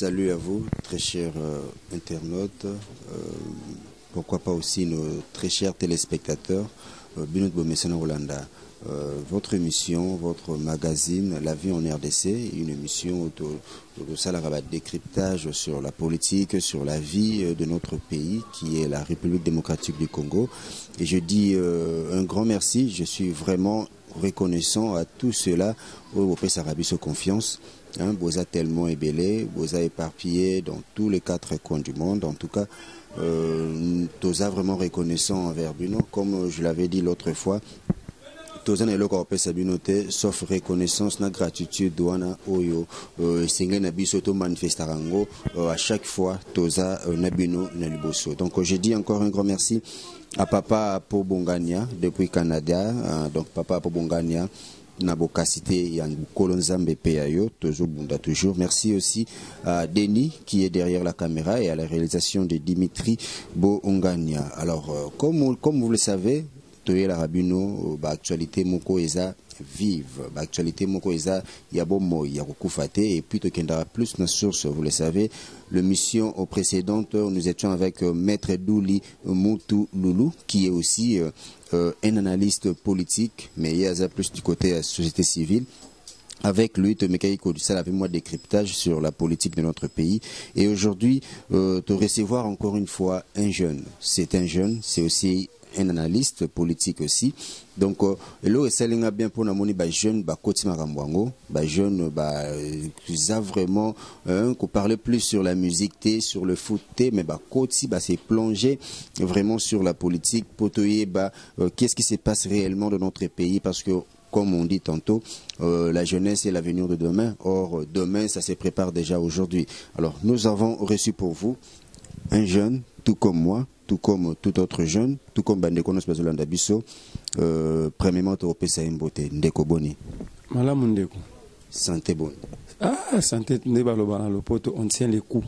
Salut à vous, très chers internautes, pourquoi pas aussi nos très chers téléspectateurs. Bino bomesana kolanda votre émission, votre magazine La vie en RDC, une émission autour de ça, décryptage sur la politique, sur la vie de notre pays qui est la République démocratique du Congo. Et je dis un grand merci, je suis vraiment reconnaissant à tout cela oyo bopesaka biso confiance. Hein, boza tellement ebele, boza éparpillé dans tous les quatre coins du monde. En tout cas, toza vraiment reconnaissant envers bino. Comme je l'avais dit l'autre fois, toza na eloko akopesa bino te sauf reconnaissance na gratitude wana oyo esengeli na biso tomanifestaka yango à chaque fois toza na bino na liboso. Donc je dis encore un grand merci à papa Pobongania depuis Canada. Donc papa Pobongania, na bokasite ya Nkolo Nzambe pe ya yo, tozobunda toujours. Merci aussi à Denis qui est derrière la caméra et à la réalisation de Dimitri Boongania. Alors comme vous le savez, toyelaka bino ba actualité moko eza vive, ba actualité moko eza ya bomoi ya kokufa te, et puis tokendaka plus na source. Vous le savez, l'émission au précédente, nous étions avec maître Douli Moutou Loulou qui est aussi un analyste politique, mais il y a plus du côté de la société civile. Avec lui, tomekaki kosala avec moi décryptage sur la politique de notre pays. Et aujourd'hui, te recevoir encore une fois un jeune. C'est un jeune, c'est aussi un analyste politique aussi. Donc, eloko esalinga bien pour namoni ba jeune ba koti makambo yango, ba jeune ba za vraiment, hein, qu'on parlait plus sur la musique te, sur le foot te, mais ba koti ba s'est plongé vraiment sur la politique po toyeba qu'est-ce qui se passe réellement dans notre pays, parce que comme on dit tantôt, la jeunesse est l'avenir de demain. Or, demain, ça se prépare déjà aujourd'hui. Alors, nous avons reçu pour vous un jeune, tout comme moi, tout comme tout autre jeune, tout comme bandeko nyonso bazolanda biso. Premièrement, topesa ye mbote. Ndeko, boni? Malamu, ndeko. Santé boni? Ah, santé nde baloba na lopoto, on tient les coups.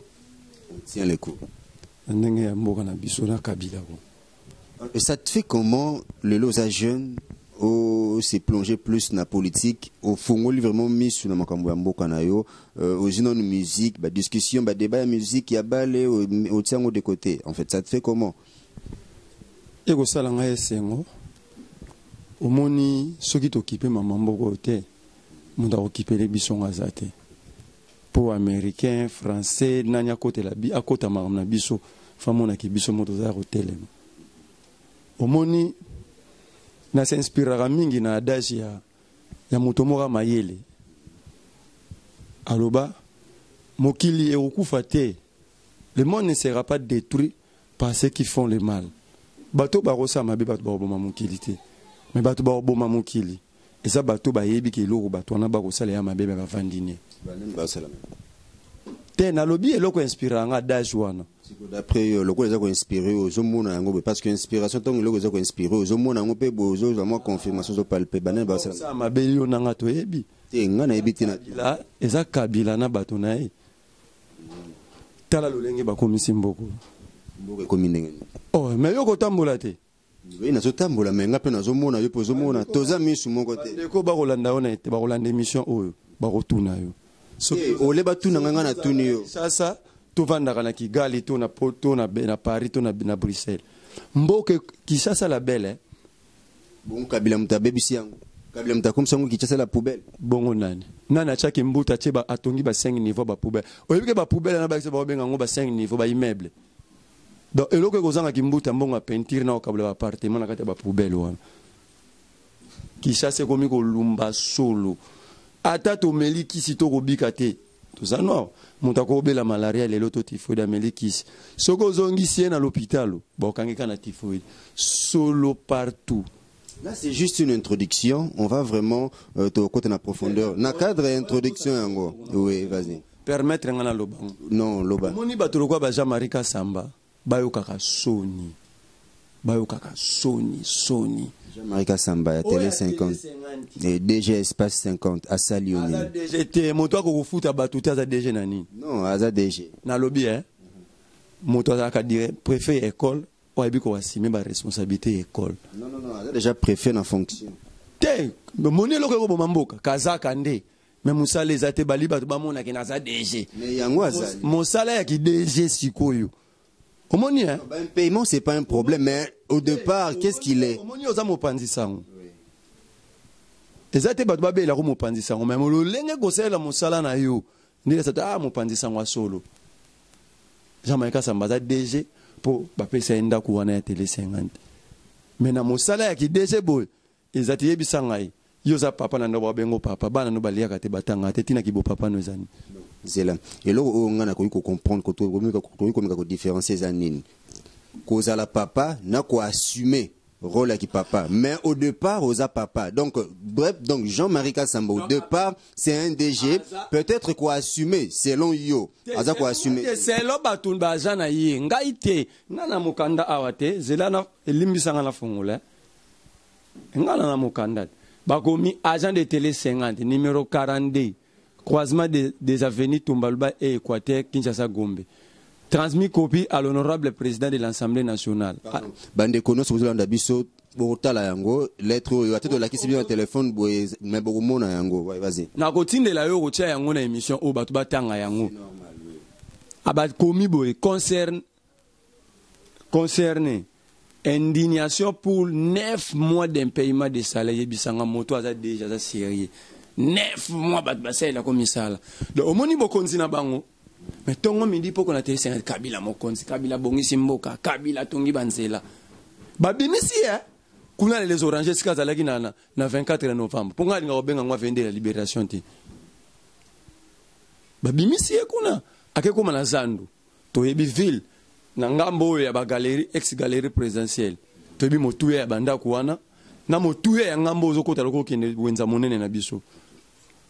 On tient les coups. Na ndenge ya mboka na biso na Kabila ko. Et ça te fait comment, lelo oza jeune, o s'est plongé plus na politique, ofongoli vraiment misu na makambo ya mboka na yo, ozwi nanu musique, ba discussion, ba débat ya musique ya bale, otia yango de côté? En fait, ça te fait comment? Ekosala ngai esengo. Omoni, soki tokipe mama mboka oyo te, moto akokipele biso ngo aza te. Mpo américain, français, nani akotela akota makambo na biso, famonaki biso moto oza ya kotelema. Omoni, nasinspiraka mingi na adage ya moto moko ya mayele. Aloba mokili ekokufa te, le monde ne sera pas détruit par ceux qui font le mal. Bato bakosala mabe, bato bakoboma mokili te, mais bato bakoboma mokili eza bato bayebi ke eloko bato wana bakosala ya mabe, me bavandi ne. Banani basala mabe? Te, nalobi eloko inspiraka nga adage wana. Siko, d'après yo, lokola eza koinspire, ozomona yango boye, parce que inspiration, ntango eloko eza koinspire, ozomona yango mpe boye, ozozwa mwa confirmation, ozopalpe banani basala. Osala mabe, yo nanga toyebi. Te, nga nayebi te na Kabila, eza Kabila na bato na ye. Tala lolenge bakomisi mboko. Mboka ekomi ndenge nini? Oh, mais yo kotambola te. Oui, nazotambola, me nga mpe nazomona, yo mpe ozomona, toza misu moko te. Ndeko, bakolanda yo na ete bakolanda émission oyo, bakotuna yo. Soki ole batuna nga, nga natuni yo. Sasa tovandaka na Kigali to na to na Paris to na Bruxelles, mboka Kinshasa la belle, eh? Bongo Kabila moto abebisi yango? Kabila moto akomisi yango Kinshasa la poubelle? Bongo nani? Nani atiaki mbuta atie atongi ba 5 niveau bapoubelle? Oyebi ke bapoubelle wana bakisa, bakobenga yango ba 5 niveau baimmeuble. Donc eloko ekozangaki mbuta, mbongo ya peinture na kokabola baappartement na kati ya bapoubelle wana. Kinshasa ekomi kolumba solo. Ata tomeli kisi, tokobika te. Toza noir, moto akobela malaria lelo to typhoïde, ameli kisi, soki ozongisi ye na l'hôpital, baokangi ka na typhoïde. Solo partout. Là, c'est juste une introduction. On va vraiment te côté la profondeur. Na cadre introduction yango. Oui, vas-y. Permettre nga na loba. Non, loba. Omoni, bato lokola ba Jean-Marie Kasamba bayokaka soni, bayokaka soni, soni. Jean-Marie Kassamba, ya Télé 50. Et DG Espace 50, asali aza nini? DG te. Moto akokofuta bato te, aza DG na nini? Non, aza DG. Nalobi e moto azalaka dire préfet ya école oyo ayebi koassume baresponsabilité ya école. Non, non, non, aza déjà préfet na fonction. Te, moni eloko ekoboma mboka, kazaka nde. Mais mosala eza te, bali bato bamonake naza DG. Mais yango azali. Mosala ya ki DG sikoyo omoni, hein? Un paiement, c'est pas un problème, mais au départ, qu'est-ce qu'il est? Omoni, oza mopanzi sango, eza te bato babelako mopanzi sango, mais lolenge kosalela mosala na yo nde eza te. Ah, mopanzi sango ya solo Jean-Marie Kasamba aza DG mpo bapesa ye ndako wana ya Télé 50, mais na mosala ya ki DG boye eza te. Yebisa ngai, yo oza papa na ndako, babengo papa, bana no baliaka te, batanga te, ntina kibo papa no ezani? Zela, eloko oyo ngai nakoki kocomprendre, tokoki komeka kodifférencier eza nini? Kozala papa na koassumer rôle ya papa, mais au départ oza papa. Donc bref, donc Jean-Marie Kassamba, au départ, c'est un DG. Peut-être koassumer, selon yo, aza koassumer. Selon bato baza na ye, ngai te. Nga na mokanda awa te, zela na elimbisanga na fongola. Nga na mokanda, bakomi agent de Télé 50, numéro 42, croisement des avenues Tumbaluba et Équateur, Kinshasa Gombe. Transmis copie à l'honorable président de l'Assemblée nationale. Bandeko nyonso bozolanda biso, bokotala yango, lettre oyo ate tolakisi bino na telefone boye, mais bokomona yango. Ouais, vas-y. Nakotindela yo, kotia yango na émission oyo, bato batanga yango. Abakomi boye: Concerné indignation pour 9 mois d'impayement de salaire. Yebisanga, moto aza déjà, aza sérieux, 9 mois bato basalelako misala. Donc omoni bokonzi na bango, mais ntongo midi poko na Télé 50, Kabila mokonzi, Kabila abongisi mboka, Kabila atongi banzela. Babimisi ye kuna na Les Orange, esika azalaki na 24 novembre, mpo ngai alinga kobenga ngo avenue de la Libération te. Babimisi ye kuna, ake koma na zandu. Toyebi ville na ngambo oyo ya bagalerie, ex galerie présidentielle. Toyebi motuya ya bandako wana na motuya ya ngambo ozokota loko okende wenza monene na biso.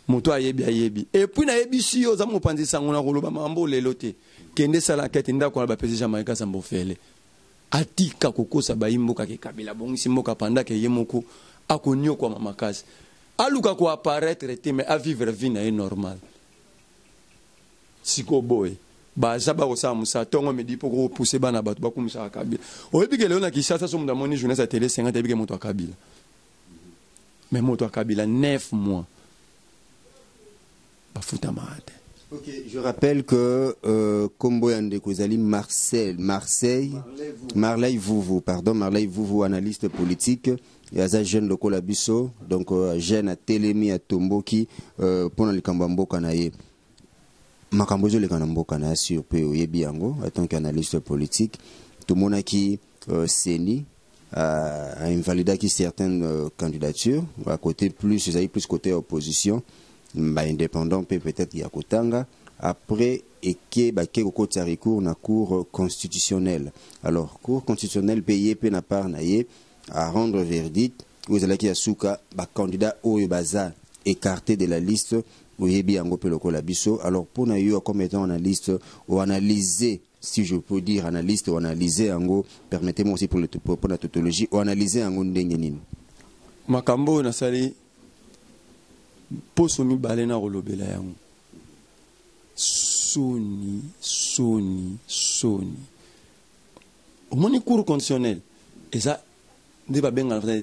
Moto ayebi, ayebi. Et puis nayebisi yo, oza mopanzi sango, na koloba makambo lelo te. Kende sala enquête, ndako wana bapesi Jean-Marie Kasamba ofele. Atika kokosa bayi mboka ke Kabila abongisi mboka, pendant ke ye moko akoniokwama makasi. Aluka koapparaître te, mais avivre vie na ye normal. Sikoyo boye baza bakosala mosala ntongo midi mpo kopuse bana bato bakumisaka Kabila. Oyebi ke lelo na Kinshasa, so moto amoni journaliste ya Télé 50, ayebi ke moto ya Kabila. Mais moto ya Kabila, 9 mois bafutamaka te. Ok, je rappelle que Kombo ya ndeko ezali Marcel, Marseille, Marley Vuvu, pardon, Marley Vuvu, analyste politique, et aza jeune lokola biso, donc jeune atelemi, atomboki mpona likambo ya mboka na ye. Makambo ezoleka na mboka na sur mpe oyebi yango en tant qu'analyste politique. Tomonaki CENI a invalidaki certaines candidatures à côté, plus ezali plus côté opposition, baindépendant mpe peut-être ya kotanga. Après eke bake kokotisa recours na Cour constitutionnelle. Alors Cour constitutionnelle mpe ye mpe na part na ye à rendre verdict oyo ezalaki ya suka, bacandidat oyo baza écarté de la liste. Oyebi yango mpe lokola biso. Alors mpona yo, comme étant analyste, oanalyser, si je peux dire analyste, oanalyser yango, permettez-moi aussi pour la tautologie, oanalyser yango ndenge nini? Makambo oyo nasali poso mibale na kolobela yango, soni, soni, soni. Omoni, Cour constitutionnelle eza nde babengaka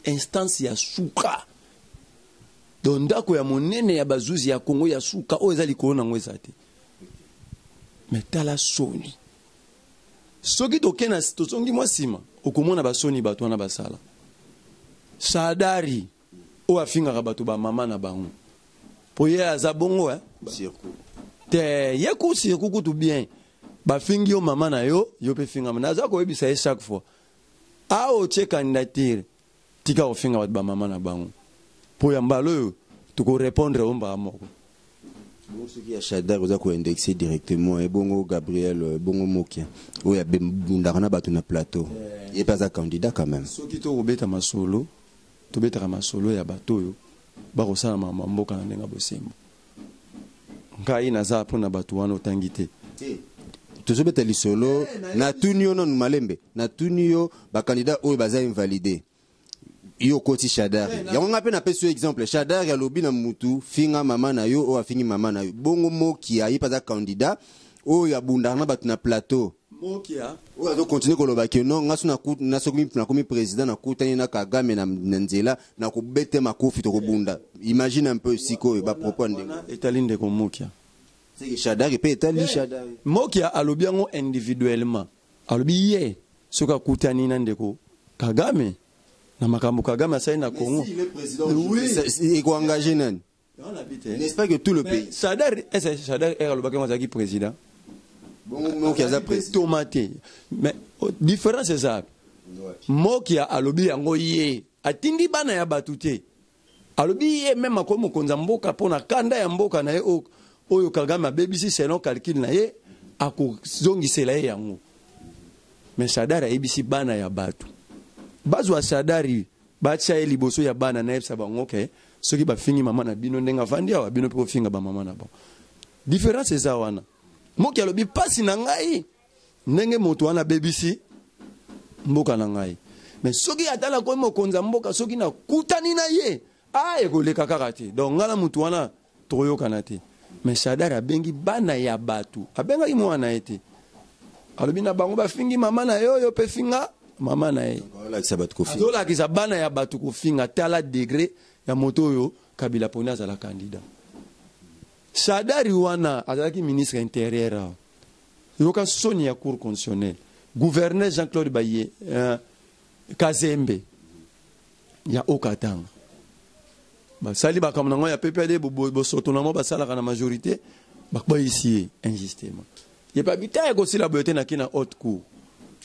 instance ya suka, donc ndako ya monene ya bazuzi ya Kongo ya suka oyo eza likolo nango eza te. Mais tala soni, soki toke na tozongi mwa nsima, okomona basoni bato wana basala. Shadary oyo afingaka bato bamama na bango, mpo ye aza bongo, eh? Te, ye ku kutu bien, bafingi yo mama na yo, yo mpe fingama. Naza koyebisa ye chaque fois, awa otie candidature, tika kofinga bato bamama na bango, mpo ya mbala oyo tokorépondre o mbala moko. Bongo soki ya Shadary oza koindexe directement, ebongo Gabriel, ebongo Mokia oyo abundaka na bato na plateau, ye mpe aza candidat quand même. Soki tokobeta masolo, tobetaka masolo ya bato oyo bakosala makambo ya mboka na ndenge ya bosembo. Ngai naza mpona bato wana otangi te. Tozobeta lisolo, natuni yo nanu malembe, natuni yo bacandidat oyo baza invalidé, yo okoti Shadary. Yango nga mpe napesi yo exemple. Shadary alobi na mutu: "Finga mama na yo." Oyo afingi mama na yo, bongo Mokia, ye mpe aza candidat oyo abundaka na bato na plateau. Mokia Oyo azocontinue koloba ke non, nga so soki nakomi président, nakutani na Kagame na nzela, nakobete makofi, tokobunda. Imagine un peu sikoyo bapropos ya ndenge. Etali ndeko Mokia. Seke Shadari mpe etali Shadari. Mokia alobi yango individuellement. Alobi ye soki akutani na ndeko Kagame na makambo Kagame asali na Congo. S'il est président aujourd'hui, ekoengage nani? N'est-ce pas que tout le pays? Shadari, ese Shadari ere alobaki yango azalaki président. Bongo Moki aza président. Toma te, mais oh, différence eza, Mokia alobi yango ye atindi bana ya bato te. Alobi ye même akomi mokonzi ya mboka, mpo na kanda ya mboka na ye oyo Kagame abebisi selon calcul na ye, akozongisela ye yango. Mais Shadari ayebisi bana ya bato bazwa Shadari, batia ye liboso ya bana, nayebisa bango ke soki bafingi mama na bino ndenge avandi awa, bino mpe kofinga bamama na bango. Différence eza wana. Moki alobi mpasi na ngai ndenge moto wana abebisi mboka na ngai, mais soki ata nakomi mokonzi ya mboka, soki nakutani na ye, a ekoleka kaka te. Donc ngai na motu wana tokoyokana te. Mais Shadari abengi bana ya bato, abengaki mwana ye te. Alobi na bango bafingi mama na ye oyo mpe finga mama na ye. Olakisa bato kofinga. Azolakisa bana ya bato kofinga. Tala degré ya moto oyo Kabila poni azala candidat. Shadari wana azalaki ministre intérieur awa. Yoka soni ya cour constitutionnelle. Gouverneur Jean-Claude Baye Kazembe ya Okatanga basali makambo nango ya PPRD, bosoto nango basalaka na majorité, bakweyisi ye injustement. Ye mpe abi te, ekosila boye te, nake na haute cour,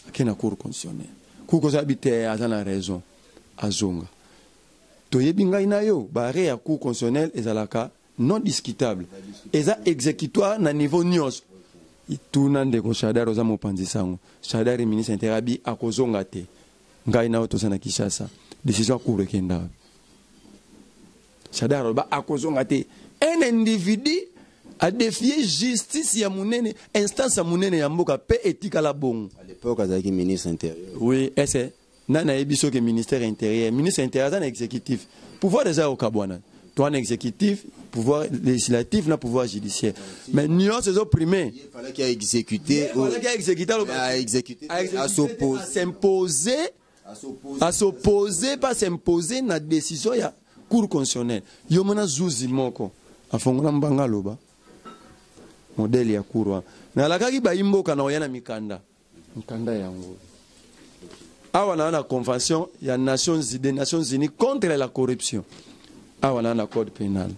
ake na cour constitutionnelle. Cour constitutionnelle abi te, aza na raison, azonga. Toyebi ngai na yo, baarrêt ya cour constitutionnelle ezalaka non discutable, eza exécutoire na niveau nyonso. Tuna ndeko Shadari, oza mopanzi sango. Shadari ministre intérieur abi akozonga te. Ngai na yo toza na Kinshasa, décision ya cour ekenda wapi? Shadari aloba akozonga te. Un individu adéfier justice ya monene, instance ya monene ya mboka, mpe etikala bongo. À l'époque azalaki ministre intérieur. Oui, ese nani ayebi soki ministère intérieur, ministre intérieur aza na exécutif. Pouvoir eza ya kokabwana to wana, exécutif, pouvoir législatif na pouvoir judiciaire, mais nyonso ezoprime. Il fallait qu'il exécuté. Fallaki aexécuter. À exécuter, à s'opposer. S'imposer. À s'opposer. À s'opposer, pas s'imposer na décision ya cour constitutionnelle. Yo mona zuzi moko afongola mbanga, aloba modèle ya cour wana. Nalakaki bayi mboka na oya na mikanda. Mikanda yango awa na convention ya Nations des Nations Unies contre la corruption, awa na code pénal.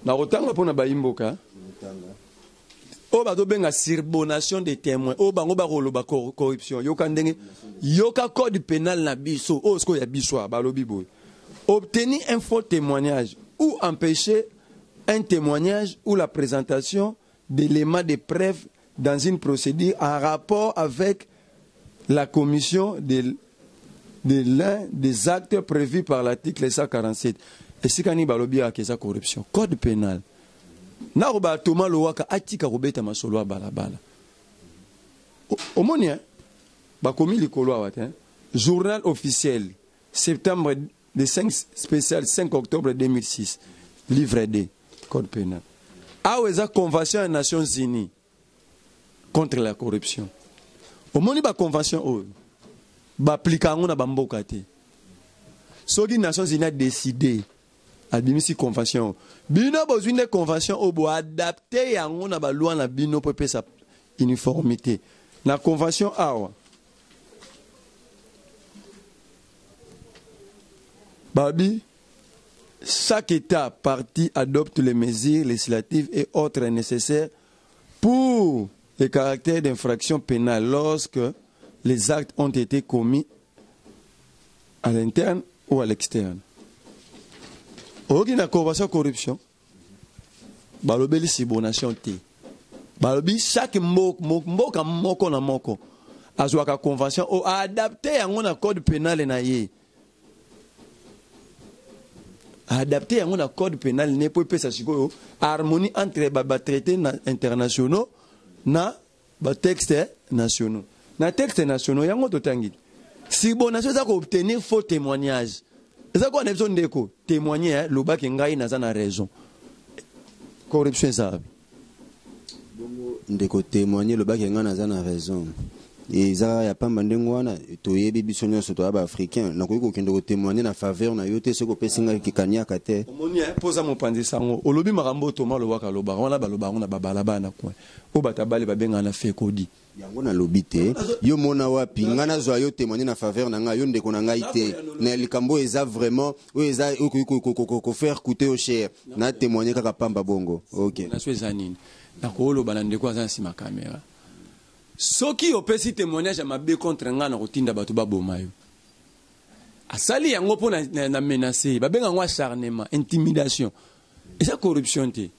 Nakotanga mpona bayi mboka oyo bazobenga subornation de témoin, oyo bango bakoloba corruption. Yoka ndenge, yoka code pénal na biso oyo sikoyo ya biso awa. Balobi boye: obtenir un faux témoignage ou empêcher un témoignage ou la présentation d'éléments de preuve dans une procédure en rapport avec la commission de l'un des actes prévus par l'article 147. Esika nini balobi yaka eza corruption? Code pénal. Nakoba Thomas Lowaka atika kobeta masolo ya balabala. Omoni, hein? Bakomi likolo awa te, hein? Journal officiel, septembre le 5 spécial, 5 octobre 2006, livre 2, code pénal. Awa eza convention ya Nations Unies contre la corruption. Omoni baconvention oyo baaplika yango na bamboka te. Soki Nations Unies adécide, abimisi convention oyo, bino bozwi nde convention oyo, boadapte yango na baloi na bino mpo epesa uniformité na convention. Awa babi: chaque État partie adopte les mesures législatives et autres nécessaires pour le caractère d'infraction pénale lorsque les actes ont été commis à l'interne ou à l'externe. Oyoki na convention corruption, balobeli subornation te. Balobi chaque mboka moko na moko azwaka convention oyo, aadapte yango na code pénal na ye, adapté yango na code pénal ne mpo epesa sikoyo harmonie entre batraité ba internationaux na batexte nationaux. Na texte nationaux yango totangi, subornation eza koobtenir faux témoignage. Eza kowana biso ndeko témoigner, lobaki ngai naza na raison. Corruption eza wapi? Bongo. Ndeko, témoigner, lobaki ngai naza na raison, eza kaka ya pamba ndenge wana. Toyebi biso nyonso, toya baafricain. Nakoki kokende kotémoigner na faveur na yo te soki opesi ngai kikaniaka te. Omoni, mpo oza mopanzi sango, olobi makambo oyo Toma alobaka, alobaka wana, baloba yango na babalabala na coin oyo bato abale babengaka na fekodi. Yango nalobi te. Yo mona wapi ngai nazwa yo témoigner na faveur na ngai, yo ndeko na ngai te, na likambo oyo eza vraiment, oyo eza okoki kofaire coûter yo cher, na témoigner kaka pamba bongo? Ok. Naso eza nini? Nakoloba na ndeko aza na nsima kamera: soki opesi témoignage ya mabe contre ngai, na kotinda bato baboma yo. Asali yango mpo na menace, babenga yango acharnement, intimidation. Eza corruption te.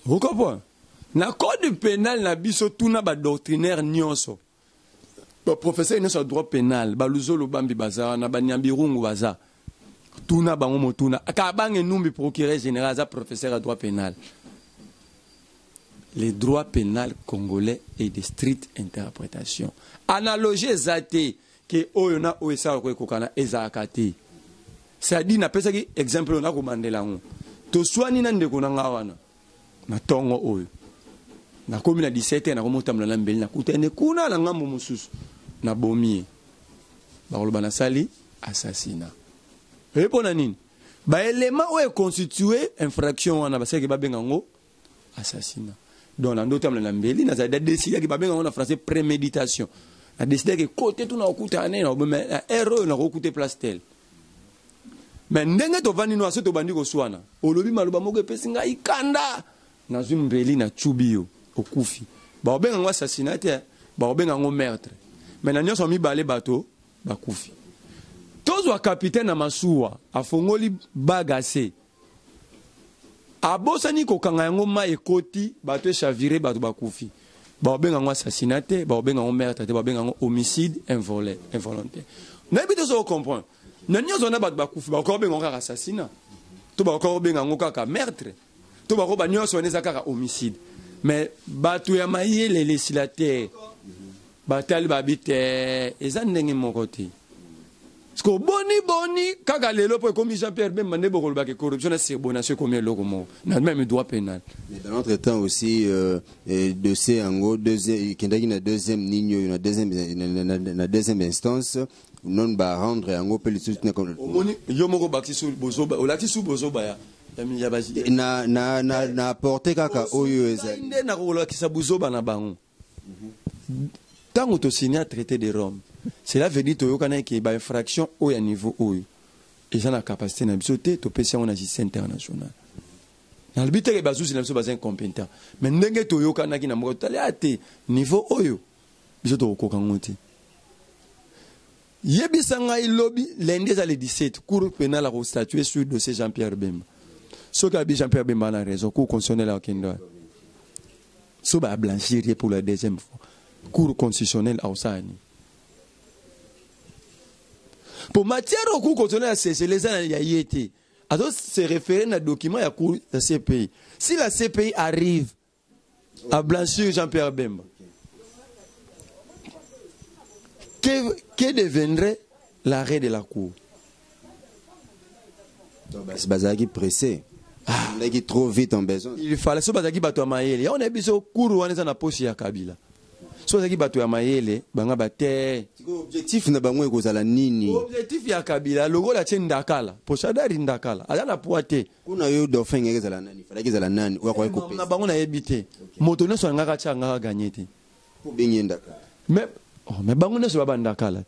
Okopo na code pénal na biso, tuna badoctrinaire nyonso, baprofesseur nyonso ya droit pénal, baluzolo bambi baza wana, banyambirungu baza, tuna bango motuna. Kabange Numbi, procureur général, aza professeur ya droit pénal. Le droit pénal congolais est de stricte interprétation. Analogie eza te ke oyo na oyo esalaka ekokana, ezalaka te. C'est-à-dire, napesaki exemple oyo, nakobandela yango. Toswani na ndeko na nga wana na ntongo oyo, nakomi na 17 heures, nakomi otambola na mbeli, nakutani kuna na ngambo mosusu, nabomi ye. Bakoloba nasali assassinat. Oye mpo na nini? Baélément oyo econstitue infraction wana, basalaki babenga yango assassinat. Donc na ndo otambola na mbeli, nazali nadécidaki, babenga yango na français préméditation, nadécidaki kote tuna okutana nene na heure oyo, nakokute place tel. Mais ndenge tovandi no aso, tobandi koswana, olobi maloba moko epesi ngai kanda, nazwi mbeli, nacubi yo, okufi. Bakobenga yango assassinat te, bakobenga yango meurtre. Mais na nyonso mibale, bato bakufi. Tozwa capitaine na masuwa, afongoli bagase, abosani kokanga yango, mai ekoti, bato echavirer, bato bakufi. Bakobenga yango assassinat te, bakobenga yango meurtre te, bakobenga yango homicide involontaire. Nayebi te soki comprendre. Na nyonso wana, bato bakufi, bakoki kobenga yango kaka assassinat to bakoki kobenga yango kaka meurtre to bakoba nyonso wana eza kaka homicide. Mais bato ya mayele, législateur, batali, babi te, eza ndenge moko te. Parce que boni boni kaka lelo mpo ekomi Jean Pierre Bemba nde bokolobaka corruption na subornation ekomi eloko moko na même droit pénal. Mais dans notre temps aussi, dossier yango deuxième ekendaki na deuxième nini oyo, na deuxième instance, non barendre yango mpe lisusu. Omoni, yo moko bakisi su bozoba, olakisi su bozoba ya bazi. Na apporte kaka oyo ezali. Nde nakolakisa buzoba na bango. Ntango tosigne traité de Rome, cela veut dire toyokana eke bainfraction oyo ya niveau oyo eza na capacité na biso te, topesi yango na justice internationale. Nalobi teke bazuzi na biso baza incompétent, mais ndenge toyokanaki na mboka, totali ate niveau oyo biso tokokoka yango te. Yebisa ngai, lobi lundi eza le 17, cour pénale akostatue sur dossier Jean Pierre Bemba. Soki abi Jean Pierre Bemba na raison, cour constitutionnelle akende wana. So bablanchir ye pour la deuxième fois, cour constitutionnelle akosala nini? Po matière oyo cour constitutionnelle asesele eza ya ye te, azo se référer na document ya cour ya CPI. Si la CPI arrive à blanchir Jean-Pierre Bemba, que deviendrait l'arrêt de la cour? Bazalaki pressé, bazalaki trop vite en besoin. Il fallait, so bazalaki bato ya mayele, yango nayebi so cour wana eza na posi ya Kabila. So bazalaki bato ya mayele, banga bate. Objectif na bango ekozala nini? Objectif ya Kabila, lokola tie Ndakala, po Shadari Ndakala aza na poids te. Kuna yo dauphin ngeke ezala nani? Falaki ezala nani oyo akoki kopesa? Na bango nayebi te. Moto nyonso alingaka tia, angaka ganye te. Obengi ye Ndakala? Mais, oh, mais bango nyonso baba Ndakala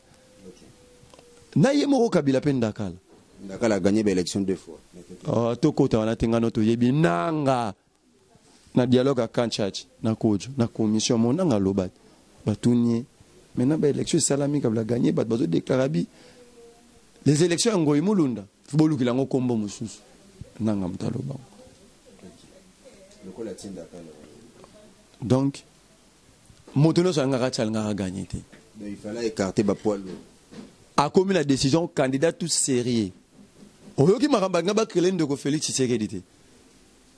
na ye moko Kabila mpe Ndakala. Ndakala a gagné baélection deux fois. Oh, tokota wana te. Ngano toyebi nanga na dialogue ya Kanchachi na Kojo na commission mo nanga aloba te, batuni ye. Maintenant baélection esalami, Kabila gagné, bato bazodéclare bi les élections ya Ngoi Mulunda, bolukela yango nkombo mosusu. Nanga moto aloba. Lokola tie Ndakala. Donc moto nyonso alingaka tia, alingaka gagné te. Donc il fallait écarter bapoids lourd. Akomi na décision candidat tout sérieux. Oyoki makambo alinga bakele ndeko Félix Tshisekedi te.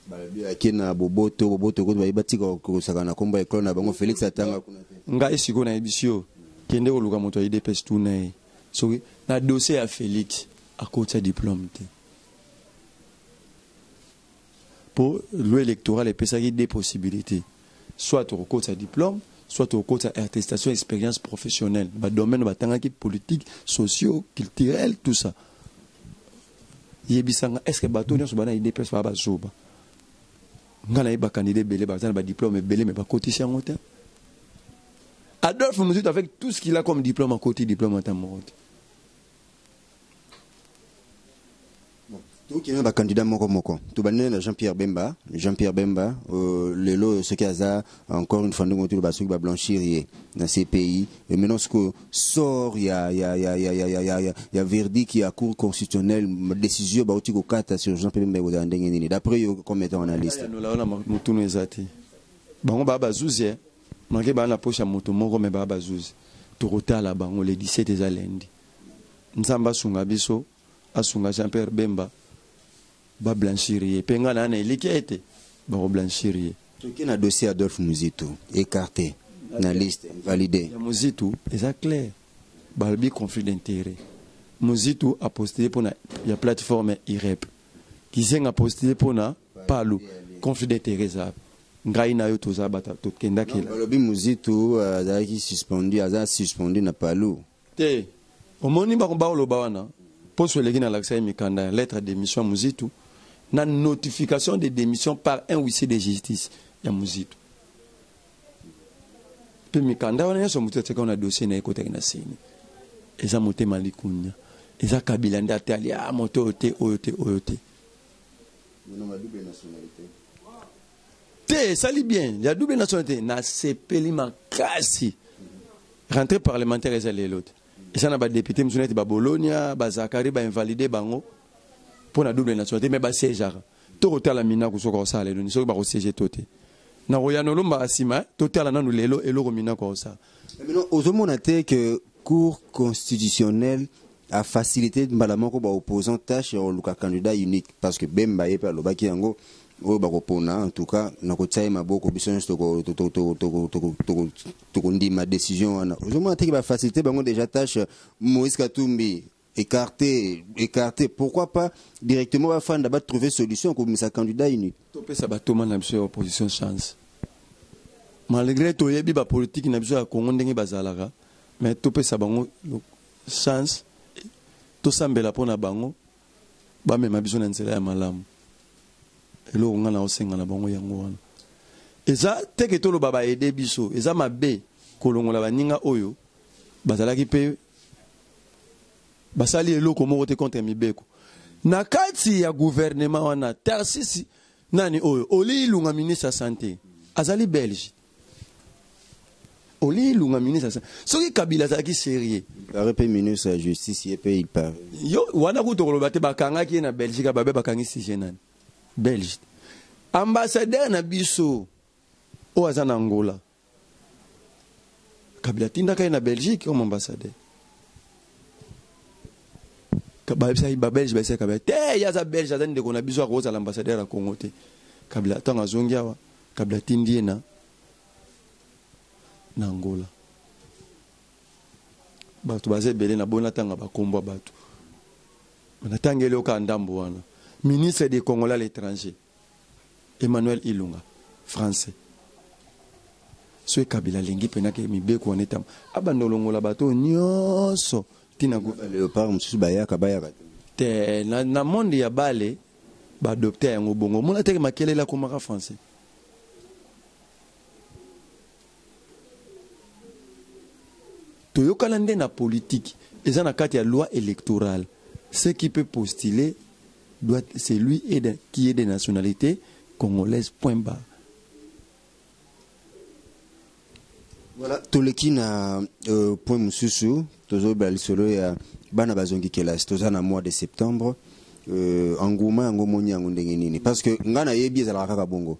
Balobi ake na boboto, boboto kutu bayebi, batika kosaka na nkombo ya ekolo na bango. Félix atanga kuna te. Ngai sikoyo nayebisi yo, kende koluka moto ya UDPS, tuna ye soki na dossier ya Félix akotia diplôme te. Mpo loi électorale epesaki deux possibilités: soit okokotisa diplôme, soit okotisa attestation expérience professionnelle, badomaine batangaki, politique, socio culturel, tout ça. Yebisanga, est ce que bato nyonso bana UDPS baa bazoba? Nga nayebi bacandidat ebele baza na badiplôme ebele, mais bakotisi yango te. Adolphe Muzito, avec tout ce qu'il a comme diplôme, akoti diplôme ata moko te. Tokende bacandidat moko moko. Tobandeli na Jean Pierre Bemba. Jean Pierre Bemba, lelo soki aza encore une fois, ndenge toloba, soki bablanchir ye na CPI, et maintenant sikoyo sort ya verdict ya Cour constitutionnelle, décision bauti kokata sur Jean Pierre Bemba, ekozala ndenge nini d'après yo comme étant analyste? Yanola wana, motunu eza te. Bango baa bazuzi e manke baa na poche ya moto moko, mais baa bazuzi. Tokotala bango le 17, eza lundi. Nzambe asunga biso, asunga Jean Pierre Bemba, bablanchir ye. Mpe ngai naa na elikya ete bakoblanchir ye. Toke na dossier Adolphe Muzito, écarté na liste, validé. Ya Muzito eza clair, balobi conflit d'intérêt. Muzito apostule mpona ya plateforme IREP, Gizenga apostule mpona PALU. Conflit d'intérêt eza. Ngai na yo toza bato tokendaki. Balobi Muzito azalaki suspendu, aza suspendu na PALU. Te, omoni bango baoloba wana. Poso eleki nalakisa ye mikanda ya lettre de démission ya Muzitu na notification de démission par un huissier de justice ya Muzitu. Mpe mikanda wana nyonso motu atiaka na dossier na ye, ekotaki na CENI. Eza motema likunya, eza Kabila nde atali a moto oyo te, oyo te, oyo te. Te, esali bien ya double nationalité. Nasepeli makasi. Rentrée parlementaire eza lelo te. Eza na badéputé mosusu neti babolonia, bazakari, bainvalide bango mpo na double nationalité, mais basiégeaka. Tokotala Minaku soki akosala lelo ni soki bakosiége to te. Na koyana olombaka nsima. Totala nanu lelo eloko Minaku akosala. Maintenant, ozomona te que Cour constitutionnelle a facilité mbala moko baopposant tâche ya koluka candidat unique? Parce que Bemba ye mpe alobaki yango, oyo bakopona, en tout cas nakotia ye maboko, biso nyonso tokondima décision wana. Ozomona te que bafacilité bango déjà tâche? Moïse Katumbi écarté, écarté, pourquoi pas directement bafanda, batrouver solution kobimisa candidat unique? Topesa batoma na biso ya opposition chance. Malgré toyebi bapolitike na biso ya Congo ndenge bazalaka, mais topesa bango chance, tosambela mpo na bango, bamema biso na nzela ya malamu. Eloko ngai na osenga na bango yango wana. Eza teke toloba baede biso, eza mabe kolongola baninga oyo bazalaki mpe basali eloko moko te contre mibeko na kati ya gouvernement wana. Tarsisi nani oyo Oli Ilunga, ministre ya santé, azali belge. Oli Ilunga, ministre ya santé, soki Kabila azalaki sérieux. Paraît mpe ministre ya justice ye mpe, il paraît. Yo wana kutu koloba te. Bakangaki ye na Belgique, babe bakangi sujet nani belge. Ambassadeur na biso oyo aza na Angola, Kabila atindaka ye na Belgique comme ambassadeur. Bayebisaki babelge, bayebisaki Kabila te, ye aza belge, aza ndeko na biso, akozala ambassadeur ya Congo te. Kabila ntango azongi awa, Kabila atindi ye na Angola. Bato baza ebele na bona ntanga bakombo ya bato natangeli oka ndambo wana. Ministre des Congolais à l'étranger, Emmanuel Ilunga, français. Soki Kabila alingi mpenake mibeko wana etama, abanda olongola bato nyonso ntina. Léopard mosusu bayaka, bayaka te. Te, na monde ya bale baadopte yango bongo. Omona teke makelele akomaka français. Toyokana nde na politique, eza na kati ya loi électorale: ce qui peut postuler doit, c'est lui et qui est de nationalité congolaise, point barre. Voilà, toleki na point mosusu. Tozobela lisolo ya bana bazongi kelasi. Toza na mois de septembre. Engouement yango moni yango ndenge nini? Parce que ngai nayebi ezalaka kaka bongo,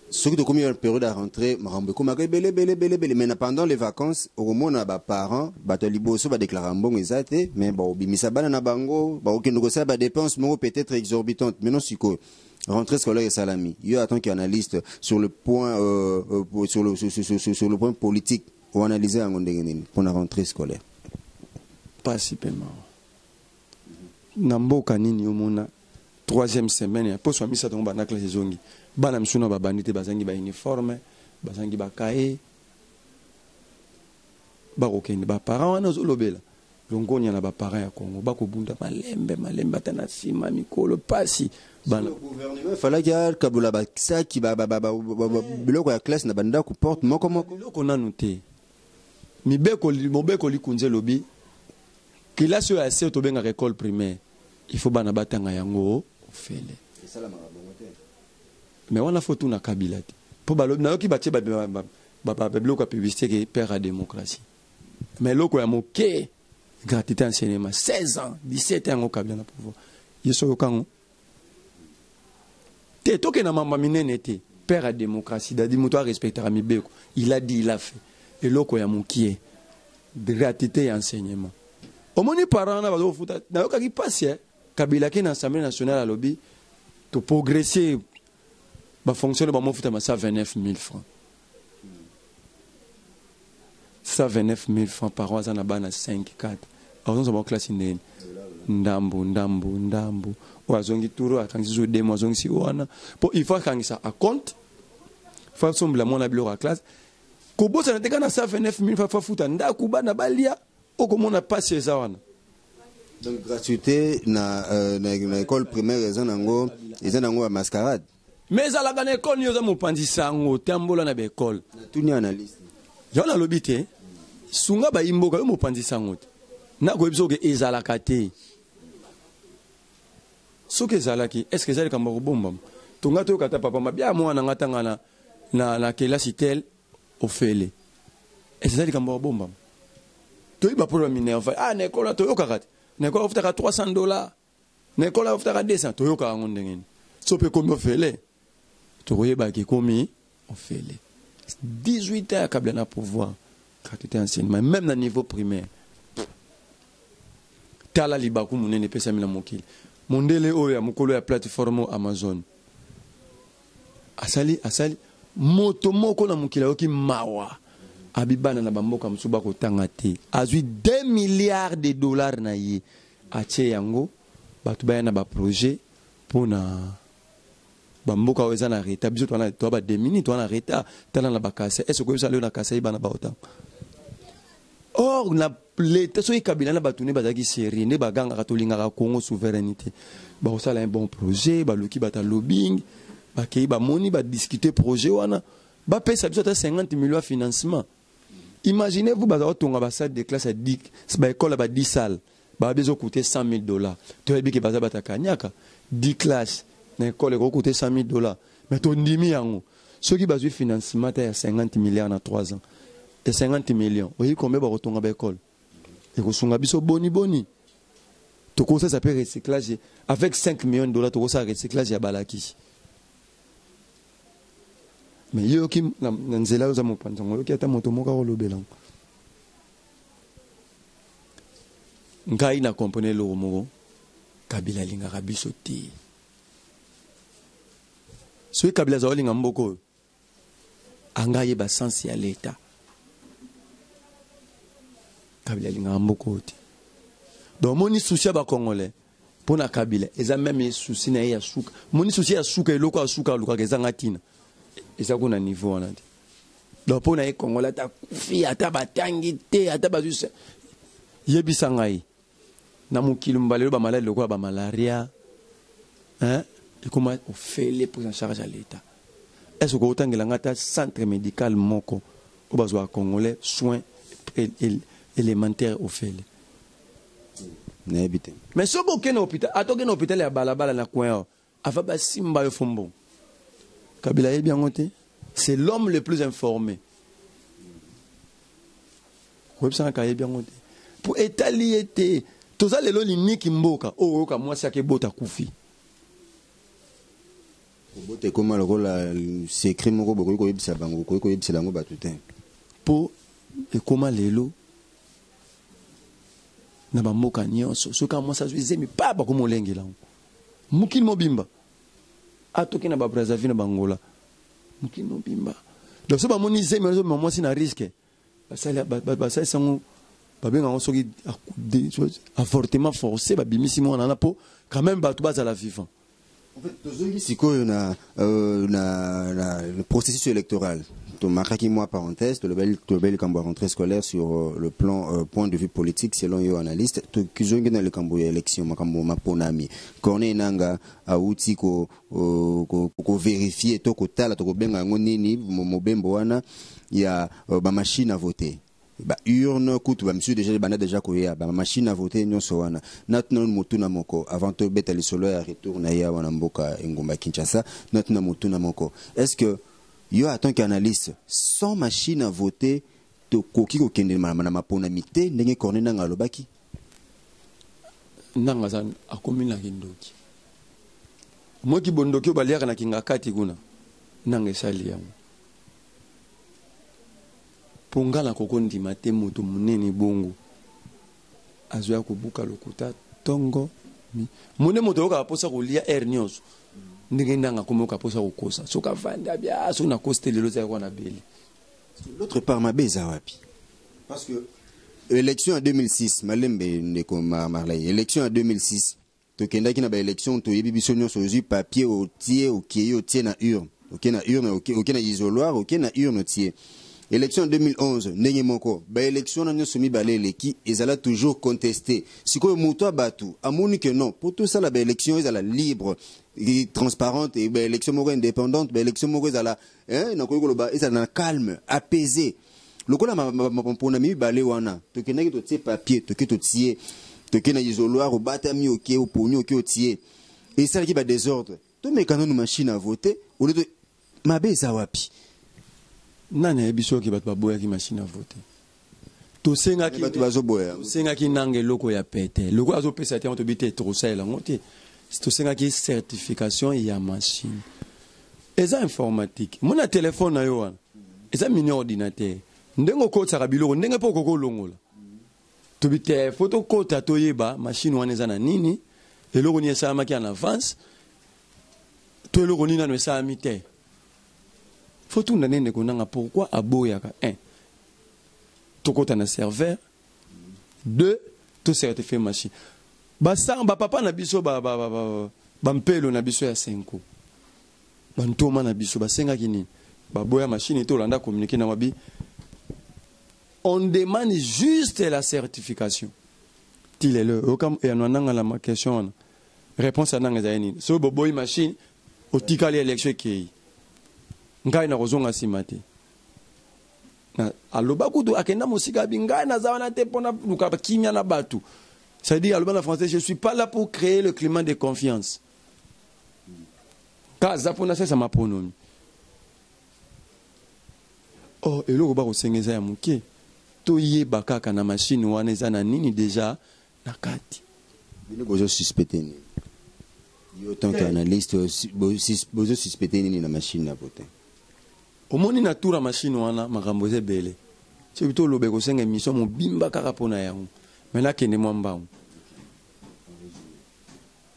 soki tokomi na période ya rentrée, makambo ekomaka ebele ebele ebele ebele. Mais na pendant les vacances, okomona baparent, bato ya liboso badéclaraka mbongo eza te, mais bakobimisa bana na bango, bakokende kosala badépense moko peut-être exorbitante. Maintenant sikoyo rentrée scolaire esalami, yo en tant qu'analyste sur le point sur, le, sur, sur, sur, sur le point politique, oanalyse yango ndenge nini mpona rentrée scolaire? Pasi mpe mawa. Na mboka nini omona? Troisième semaine ya poso ya misato yango banda classe ezongi. Bana misusu na babandi te, bazangi ba uniforme, bazangi ba cahier. Bakokende ba parents wana ozolobela longonya na ba parents ya Congo, bakobunda malembe malembe ata na nsima mikolo pasi bana. Gouvernement efalaki akabola basaki biloko ya classe na bandako porte moko moko. Biloko nanu te. Mibeko mobeko likunze lobi kelasi oyo ya se tobengaka école primaire, il faut bana batanga yango ofele. Mais wana faut tuna Kabila te. Po balobi nayoki batie ba biloko ya publicité ke père ya démocratie. Mais eloko ya moke gratuité enseignement 16 ans 17 ans yango Kabila na pouvoir. Ye soki okango te tokenda mamba minene te. Père ya démocratie dadi moto arespectaka mibeko. Il a dit, il a fait. Eloko ya mokie gratuité ya enseignement. Omoni parent na bazofuta nayokaki pasi eh. Kabila ke na Assemblée nationale alobi to progresser ba fonctionnaire ba mofuta ma 129 000 francs. 129 000 francs par an aza na bana 5 4. Azonza ba classe ndeni. Ndambu ndambu ndambu. Oyo azongi tour akangisi zo deux mois azongisi wana. Po il faut akangisa a compte. Faut asombela mwana biloko ya classe. Kobosana te kana 129 000 francs futa ndako bana balia okomona pasi eza wana. Donc gratuité na, na école primaire eza nango ya mascarade. Mais ezalaka na école nini oza mopanzi sango tambola na ba école. Natuni analyste. Yo nalobi te sunga bayimboka yo mopanzi sango te. Nakoyebi soki ezalaka te. Soki ezalaki, est-ce que ezali likambo ya kobombama? Tonga toyoka ata papa mabia mwana nga tanga na kelasi tel ofele. Est-ce ezali likambo ya kobombama? Toyeba pour Minerva. Ah, na école toyokaka te. Na école ofutaka $300. Na école ofutaka 200 toyokaka yango ndenge nini? So pe komi ofele. Tokoyebaki komi ofele. 18 ans ya Kabila na pouvoir. Gratuité enseignement même na niveau primaire. Tala libaku munene pesa mina mokili. Mondele oyo ya mokolo ya plateforme Amazon. Asali asali moto moko na mokili ayoki mawa. Abibana na bamboka mosusu bakotanga te. Azwi 2 milliards de dollars na ye. Atie yango bato baya na ba projet mpona bamboka oyo eza na retard. Biso toa ba démunis, toa na retard. Tala na bakasa. Est-ce que oyebisa leo na kasa yebana baotanga? Or na l'état soki Kabila na bato ne bazalaki sérieux nde bagangaka tolingaka Congo souveraineté. Bakosala un bon projet, baluki bata lobbying, bakei bamoni badiscuter projet wana, bapesa biso ata 50 millions ya financement. Imaginez-vous bazala kotonga ba salle de classe ya 10, ba école ya ba 10 salles, ba bezo coûter $100 000. Toyebi ke baza bata kanyaka 10 classes na école eko coûter $100 000. Mais tondimi yango. Soki bazwi financement ta ya 50 milliards na 3 ans. Et 50 millions. Oyi combien ba kotonga ba école? Ekosunga biso boni boni. Tokosa ça peut recyclage avec 5 millions de dollars tokosa recyclage ya balaki. Mais yo ki na nzela oza mopanzi ngo yoki ata moto moko akolobela ngo. Ngai na comprenait eloko moko, Kabila alingaka biso te. Soki Kabila azala olinga mboka oyo, anga ayeba sens ya l'État. Kabila alingaka mboka oyo te. Donc moni souci ya ba Congolais pona Kabila eza même souci na ye ya suka. Moni souci ya suka eloko ya suka alukaka ezanga tina. Eza kuna niveau wana te. Donc pona ye Congolais ata kufi ata batangi te ata bazwi yebisa ngai na mokili mbalelo ba maladi lokola ba malaria hein ekoma ofele prise en charge à l'État. Est-ce que otangela nga ta centre médical moko oyo bazwa Congolais soins élémentaires ofele? Nayebi te. Mais soki okende hôpital, ata okende hôpital ya balabala na coin awa, ava basimba yo fo mbongo. Kabila ayebi yango te. C'est l'homme le plus informé. Koyebisanga ka ayebi yango te. Po etali ye te. Toza lelo liniki mboka oyo oyoka mwasi akebota kufi. Kobota ekoma lokola secret moko bokoki koyebisa bango, bokoki koyebisela yango bato te. Po ekoma lelo na bamboka nyonso soki mwasi azwi zemi pa bakomolengela yango. Mokili mobimba. Atoki na ba Brazzaville na Bangola. Mokili mobimba. Donc so bamoni zemi wana mwasi na risque. Basali basali sango babenga yango soki avortement forcé babimisi mwana wana po quand même bato bazala vivant. En fait, tozongi sikoyo na, na le processus électoral. Tomarkaki mwa parenthèse, tolobeli likambo ya rentrée scolaire sur le plan point de vue politique selon yo analyste. Tozongi na likambo ya élection, makambo maponami. Corneille Nanga auti ko ko vérifier to kotala, to kobenga yango nini, mobembo wana ya ba machine à voter, ba urne kutu bamisusu déjà banda déjà koya, ba machine à voter nyonso wana. Natuna motuna moko avant tobeta lisolo ya retour na ye awa na mboka engumba Kinshasa. Natuna motuna moko: est-ce que yo, en tant qu'analyste, sans machine à voter tokoki kokende na maponami te, ndenge Corneille Nanga alobaki? Nanga aza akomi na kindoki. Moki bondoki oyo baliaka na kinga kati kuna, nanga esali yango mpo nga na kokondima te. Moto monene bongo azoya kobuka lokuta ntongo mone. Moto oyokaka mposa kolia aire nyonso ndenge ndanga akomi oyoka mposa kokosa. Soki avandi abia, soki nakosi te lelo, ezalaki wana bele. L'autre part, mabe eza wapi? Parce que élection ya 2006, malembe ndeko Marley, élection ya 2006, tokendaki na baélection, toyebi biso nyonso. Ozwi papier, otie, okei, otie na urne, oke na urne, oke na isoloir, oke na urne, otie. Élection 2011, ndenge moko. Baélection na nyonso mibale eleki ezala toujours contesté. Sikoyo moto ya bato amoni ke non, mpo tosala baélection ezala libre, transparente, baélection moko indépendante, baélection moko ezala, nakoki koloba, ezala na calme, apaisé, lokola mpona mibale wana tokendaki, totie papier, toke, totie, toke na isoloir, obatami, oke, oponi, oke, otie, esalaki badésordre. Tomeka nanu machine à voter. Ole mabe eza wapi? Nani ayebi soki bato baboyaki machine à voter? Tosengaki bato bazoboya. Tosengaki nanga eloko ya pete, lokola azopesa te yango, tobi te, tokosalela yango te. Tosengaki certification ya machine. Eza informatique. Mona telefone na yo wana eza mini ordinateur, ndenge okotisaka biloko, ndenge mpo okoki olongola. Tobi te, fo tokota, toyeba machine wana eza na nini, eloko nini esalamaki en avance to eloko nini nano esalami te. Fo tunda nde ndeko nanga pourquoi aboyaka. Un, tokota na serveur. Deux, tocertifie machine. Basang bapapa na biso, bampelo na biso ya senko, bantoma na biso basengaki nini? Baboya machine te. Olanda communiqué na wabi: on demande juste la certification. Ti lelo oyoka eyano nanga na question wana? Réponse ya nanga ezali nini? Soki boboyi machine, otikali, élection ekei, ngai nakozonga nsima te. Aloba kutu, akenda mosika, abi ngai naza wana te mpona luka kimia na bato. C'est-à-dire, aloba na français: je suis pas là pour créer le climat de confiance, ka aza mpona sesa maponomi. Or eloko bakosenga eza ya moke: toyeba kaka na machine wana eza na nini déjà na kati. Bino bozosuspecte nini? Yo, tant qu'analyste, bozosuspecte nini na machine ya vote? Omoni, na tour ya machine wana, makambo eza ebele. Soki toloba, ekosenga émission mobimba kaka mpo na yango. Me nakende mwa mbangu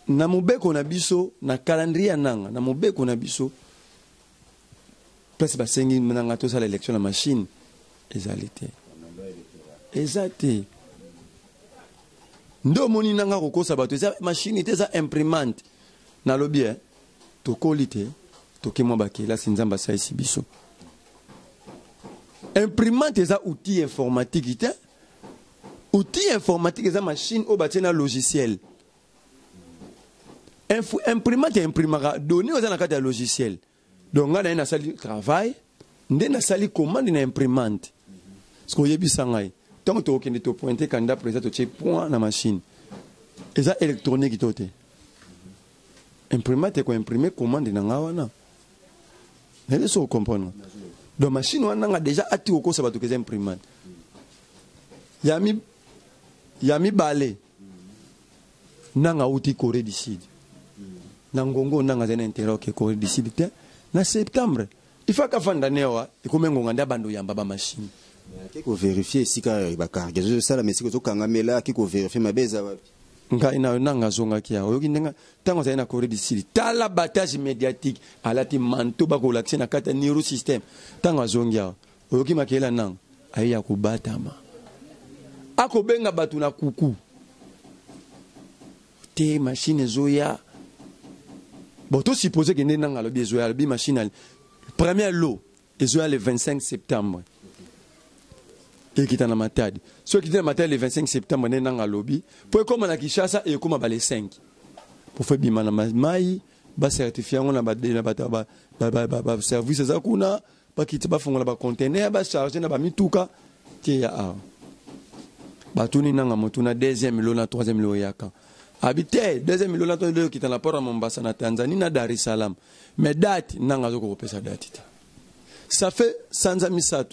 na mobeko na biso, na calendrier ya nanga, na mobeko na biso, place basengi nanga tosala élection na machine ezali te, eza te. Nde omoni nanga kokosa bato, eza machine te, eza imprimante. Nalobi e tokoli te, toke mwa bakelasi, Nzambe asalisi biso. Imprimante eza outil informatique te. Outil informatique eza machine oyo batie na logiciel. Imprimante imprimaka données oyo eza na kati ya logiciel. Donc ngai na ye nasali travail nde nasali commande na imprimante. Parce que oyebisa ngai, ntango tokokende topointe candidat président, totie point na machine, eza électronique to te? Imprimante ekoimprime commande na ngai wana. Nayebi so ocomprendre. Donc machine wana nanga déjà ati kokosa bato ke eza imprimante. Ya mibale, nanga auti Corée du Sud na ngongo. Nanga azali na intérêt oke Corée du Sud te na septembre. Il faut akafanda ne awa, ekomi ngonga nde abanda oyamba bamachine. Ake kovérifie esika bacargaison ezosalama, esika ozokangamela, ake kovérifie. Mabe eza wapi? Ngai na nanga azongaki awa, oyoki ndenge ntango azali na Corée du Sud, tala battage médiatique, alati manteau, bakolakise na kati ya neuro système. Ntango azongi awa, oyoki makela nanga aye ya kobatama, akobenga bato na kuku te, machine ezoya. Bon, tosuppose ke nde Nanga alobi ezoya, alobi machine première lot ezoya le 25 septembre, ekita na Matadi. So ekiti na Matadi le 25 septembre, nde Nanga alobi mpo ekóma na Kinshasa, ekóma ba le 5, po fo ebima na mai, bacertifie yango na bato baservice eza kuna, bakiti, bafongola bacontener, bacharge na bamituka tie ya awa. Batuni Nanga motuna: deuxième lot na troisième lot eyaka? Abi te, deuxième lot na troisième lot ekita na port ya Mombasa na Tanzanie, na Dar es Salaam. Mais date, Nanga azoki kopesa date te. Ça fait sanza 3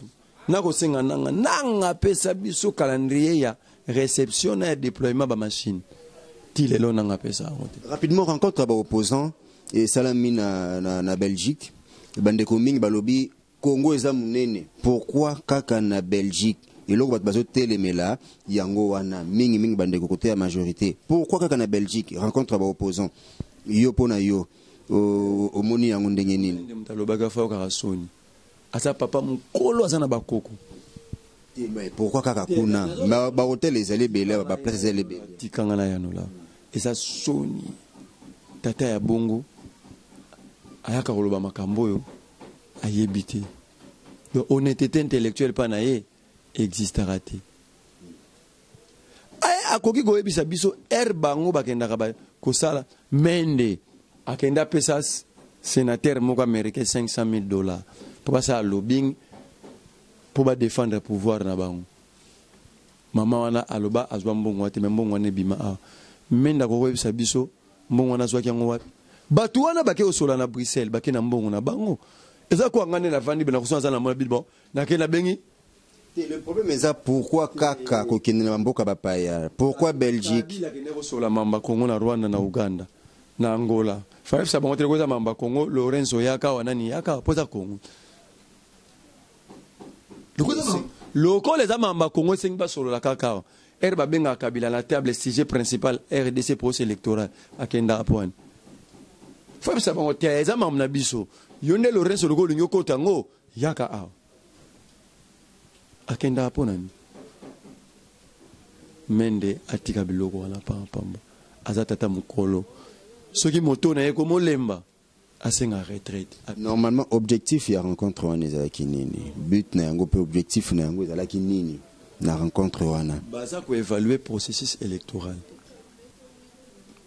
nakosenga Nanga. Nanga apesa biso calendrier ya réception na ya déploiement bamachine. Ti lelo Nanga apesa yango te. Rapidement, rencontre ya baopposant esalami na Belgique. Bandeko mingi balobi Congo eza monene, pourquoi kaka na Belgique? Eloko bato bazotelemela yango wana mingimingi, bandeko kote ya majorité, pourquoi kaka na Belgique rencontre ya baopposant? Yo, mpo na yo, omoni yango ndenge nini? Nde moto alobaki afa kaka soni, aza papa mokolo, aza na bakoko. Pourquoi kaka kuna? Bahotel ezali ebele, baplace ezali ebele. Tikanga na yanola. Eza soni, tata ya bongo ayaka koloba makambo oyo ayebi te. Donc honnêteté intellectuelle mpa na ye existaka te. Akoki koyebisa biso ere bango bakendaka kosala Mende, akende apesa sénateur moko américain 500 000 $ mpo basala lobbying mpo badéfendre pouvoir na bango. Mama wana aloba azwa mbongo wana te, me mbongo wana ebima awa. Mende akokoyebisa biso mbongo wana azwaki yango wapi? Bato wana bake kosola na Bruxelles, bake na mbongo na bango. Eza ko anga nde navandi be nakoso aza na mona bon, nake nabengi. Le problème eza pourquoi kaka kokende na bamboka bapaya? Pourquoi Belgique? Akende kosola mamba Congo na Rwanda, na Uganda, na Angola. Fayebisa bango te koza mamba Congo. Lorenzo yaka awa, nani yaka awa, mpo eza Congo. Lokola eza mamba Congo, esengi basolola kaka awa. Ere babengaka Kabila na table, sujet principal RDC, procès électoral, akendaka mpo wani. Fayebisa bango te eza mambo na biso. Yo nde Lorenzo, lokola olingi okota yango, yaka awa. Akendaka mpo nani? Mende atika biloko wana pambapamba. Aza tata mokolo, soki moto na ye komolemba, asenga retraite. Normalement, objectif ya rencontre wana ezalaki nini? But na yango mpe objectif na yango ezalaki nini na rencontre wana? Baza koévaluer processus électoral,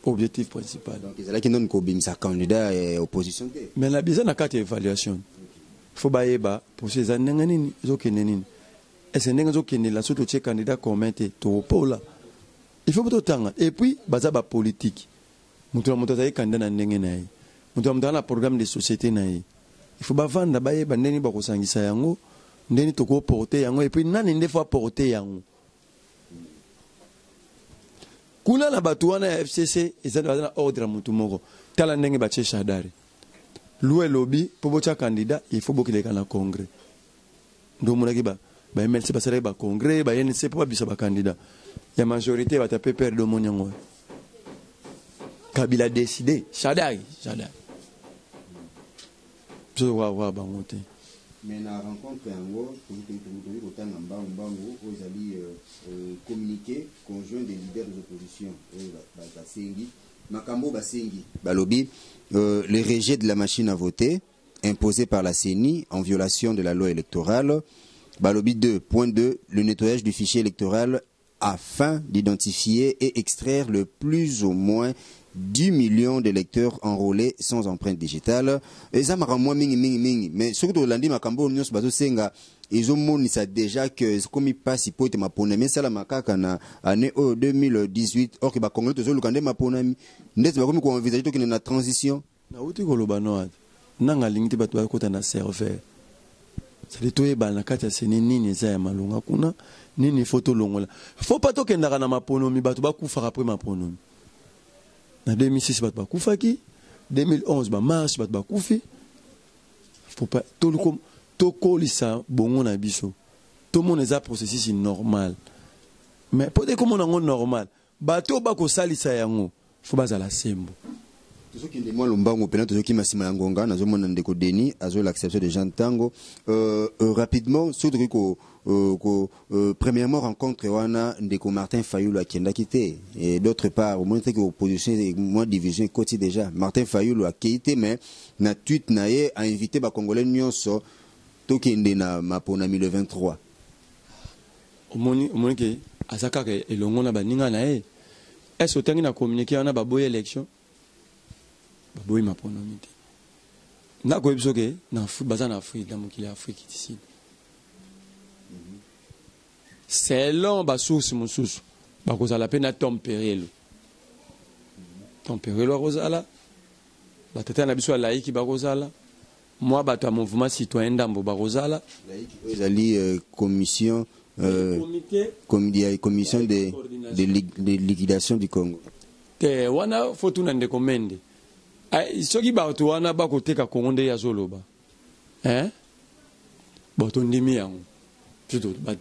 objectif principal. Donc ezalaki noni kobimisa candidat ya opposition te? Mais na biza na kati ya évaluation, fo bayeba processus eza ndenge nini, ezokende nini, ese ndenge ezokendela. Soki totie candidat commun te, tokopola. Il faut totanga. Et puis baza bapolitique, moto na moto azali candidat na ndenge na ye, moto na moto aza na programme de société na ye. Il faut bavanda, bayeba ndenge bakosangisa yango, ndenge tokoporte yango, et puis nani nde fo aporte yango kuna na bato wana ya FCC. Eza baza na ordre ya motu moko. Tala ndenge batie Shadary. Loi elobi mpo botya candidat, il faut bokileka na congrès. Nde omonaki ba MLC basalaki bacongrès, ba UNC mpo babisa bacandidat ya majorité. Bato ya PPRD, omoni yango wana. Kabila décidé Shadary, Shadary, biso tokoka bango te. Mais na rencontre yango, tokoki kotanga mbangu mbangu oyo ezali communiqué conjoint des leaders des oppositions oyo basengi, makambo basengi. Balobi le rejet de la machine à voter imposé par la CENI en violation de la loi électorale. Balobi 2.2, le nettoyage du fichier électoral afin d'identifier et extraire le plus ou moins 10 millions d'électeurs enrôlés sans empreinte digitale. Eza makambo mwa mingi mingi mingi, mais soki tolandi makambo oyo nyonso bazosenga, ezomonisa déjà que ekomi mpasi po ete maponami esalama kaka na année oyo 2018. Or ke bacongolais tozoluka nde maponami, ndeti bakomi koenvisage tokende na transition. Nauti koloba no ate Nanga alingi te bato bakota na serveur, c'est-à-dire toyebana na kati ya CENI nini eza ya malonga kuna, nini fo tolongola. Fo pa tokendaka na maponomi, bato bakufaka après maponomi. Na 2006 bato bakufaki, 2011 bamarche, bato bakufi. Faut pas tokolisa bongo na biso, tomona eza processus normal. Mais mpo te komona yango normal, bato oyo bakosalisa yango fo bazala sembo. Tozokende mwa lombango mpena, tozokima nsima ya ngonga. Nazomona ndeko Denis azolakisa biso déjà ntango. Rapidement, soki tokoki ko, ko premièrement, rencontre wana, ndeko Martin Fayulu akendaki te. Et d'autre part, omoni te ke opposition, mwa division ekoti déjà? Martin Fayulu akei te, mais na tweet na ye ainvité Bacongolais nyonso tokende na maponami le 23. Omoni ke aza kaka elongo na baninga na ye. Est otangi na communiqué wana, baboyi élection, baboyi maponomi te. Nakoyebi biso ke baza na Afrique, na mokili ya Afrique du Sud. Selon basource mosusu, bakozala mpe na Tom Perriello. Tom Perriello akozala, batata na biso ya laïki bakozala, mwa bato ya mouvement citoyen ndambo bakozala. Oyo ezali commission commission de liquidation du Congo. Te, wana fo tuna ndeko Mende. Soki bato wana bakoteka Kongo nde azoloba, hein? Bon, tondimi yango,